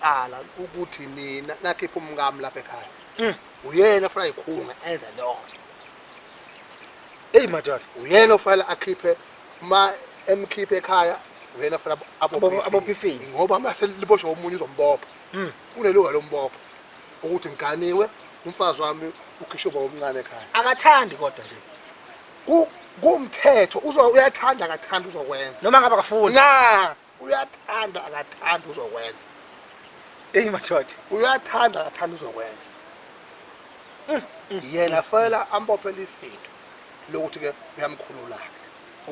Qala ukuthi nina nakhipha umkami lapha ekhaya. Uyena ofuna ikhunga enze lonto. Hey madoda. Uyena ofanele akhiphe uma emkhiphe ekhaya uyena ofanele abophe ifindo. Ngoba uma seliboshwe omunye uzombopha. Unelungelo lombopha ukuthi ngiganiwe umfazi wami ukhishwe ubaba omncane ekhaya. Akathandi kodwa nje. Kumthetho uzo uyathanda akathanda uzokwenza. Noma ngabe akafuni. Na uyathanda akathanda uzokwenza. Hey madoda. Uyathanda akathanda uzokwenza. Yena fanele ambophele ifindo lokuthi ke uyamkhulula ke.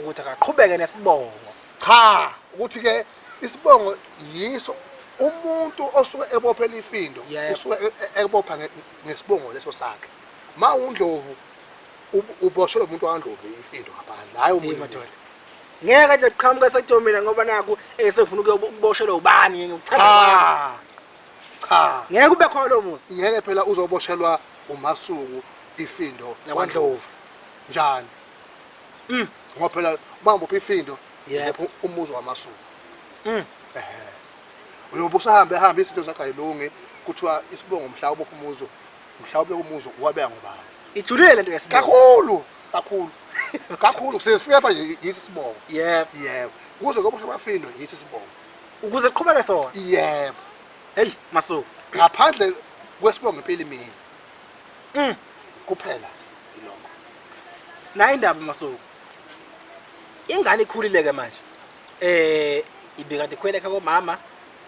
Ukuthi akaqhubeke nesibongo. Cha, ukuthi ke isibongo yiso umuntu osuke ebophela ifindo usuke ebopha ngesibongo leso sakhe. Ma uNdlovu uboshelwe umuntu waNdlovu ifindo ngaphandle, hayi omunye madoda. Ngeke nje kuqhamuka sekuthiwa mina ngoba naku esengifuna ukuboshelwa ubani ngikuthanda kwami. Cha. Ngeke kube khona lo muzi. Ngeke phela uzoboshelwa uMasuku ifindo lakwaNdlovu. Njani? Ngoba phela uma ngibopha ifindo, ngibopha umuzi waMasuku. Ehhe. Uyobe usahambe hambe izinto zakho ayilungi kuthiwa isibongo mhla ubopha umuzi, mhla ubeka umuzi wabeka ngobani. Ijulile lento yesibongo. Kakhulu, kakhulu. Kakhulu sesifika lapha nje yithi isibongo. Yebo. Yebo. Kuze koboshwa amafindo yithi isibongo. Ukuze kuqhubeke sona. Yebo. Hey Masuku. Ngaphandle kwesibongo impela imile. Kuphela nje ilokho. Nayi indaba Masuku. Ingane ikhulile ke manje. Ibikade ikhwele ekhaya komama,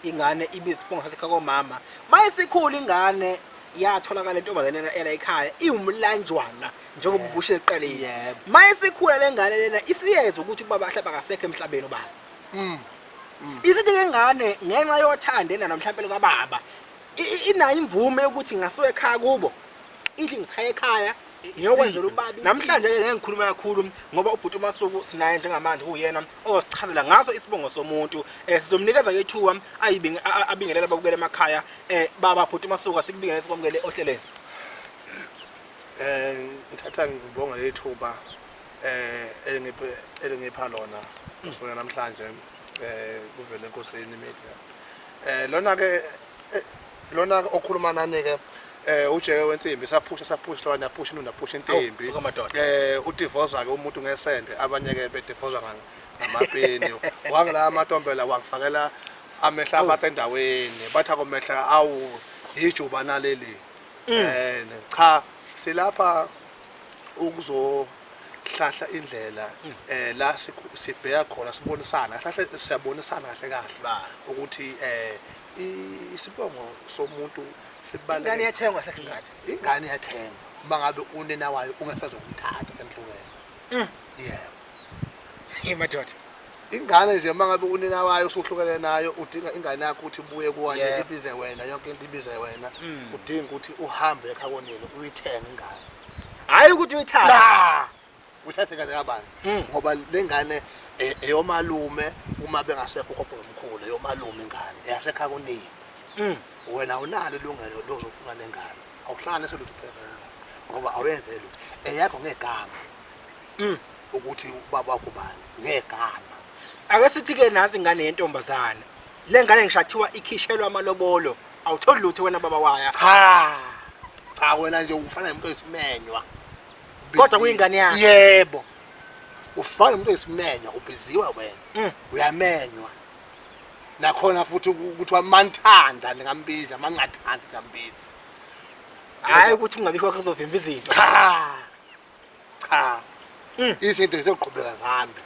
ingane ibizibongo sasekhaya komama. Mayisikhula ingane yatholakala intombazane ela ekhaya iwumlanjwana njengoba ubushe eqaleni. Mayisikhula lengane lena isiyezwa ukuthi ubaba mhlawumbe akasekho emhlabeni ubaba. Isithi ke ingane ngenxa yothando enalo mhlawumbe likababa inayo imvume yokuthi ngasuka ekhaya kubo ithi ngisaya ekhaya ngiyokwenzela ubaba. Namhlanje ke ngeke ngikhulume kakhulu ngoba ubhuti uMasuku sinaye njengamanje kuyena osichazela ngaso isibongo somuntu. Sizomnikeza ke ithuba abingelele ababukele emakhaya. Baba bhuti uMasuku asikubingelele sikwamukele ohlelweni. Ngithatha ngibonga leli thuba elingipha lona usuku namhlanje kuvele enkosini media. Lona ke lona okhuluma nani ke ujeke wensimbi saphusha saphusha lona yaphusha inunda phusha intimbi. Udivoza ke umuntu ngesende abanye ke bedivoza ngamapeni. Wangila amatombela wangifakela amehla abantu endaweni bathi akomehla awu yijuba naleli. Cha silapha ukuzohlahla indlela la sibheka khona sibonisana kahle siyabonisana kahle kahle ukuthi isibongo somuntu sibaluleke. Ingane iyathengwa kahle ingane. Ingane iyathengwa uma ngabe unina wayo ungasazokumthatha senihlukene. Yebo. Hey madoda. Ingane nje uma ngabe unina wayo usuhlukene nayo udinga ingane yakho ukuthi ibuye kuwena ibize wena yonke into ibize wena. Udinga ukuthi uhambe ekhaya konina uyithenge ingane. Hayi ukuthi uyithathe. Cha. Uthathe ingane kabani? Ngoba lengane eyomalume uma bengasekho ugogo nomkhulu eyomalume ingane eyasekhaya konina. Wena awunalo ilungelo lozofuna lengane. Awuhlanganise lutho phela lengane ngoba awuyenze lutho. Eyakho ngegama. Ukuthi ubaba wakho ubani ngegama. Ake sithi ke nazi ingane yentombazana. Le ngane ngishathiwa ikhishelwa amalobolo. Awutholi lutho wena baba waya. Cha. Cha wena nje ufana nomuntu oyisimenywa. Kodwa kuyingane yakho. Yebo. Ufana nomuntu oyisimenywa, ubhiziwe wena. Uyamenywa. Nakhona futhi ukuthi manithanda ningambiza, mangingathandi ningambiza. Hayi ukuthi ungabikho kuzovimba izinto. Cha. Cha. Izinto zizoqhubeka zihambe.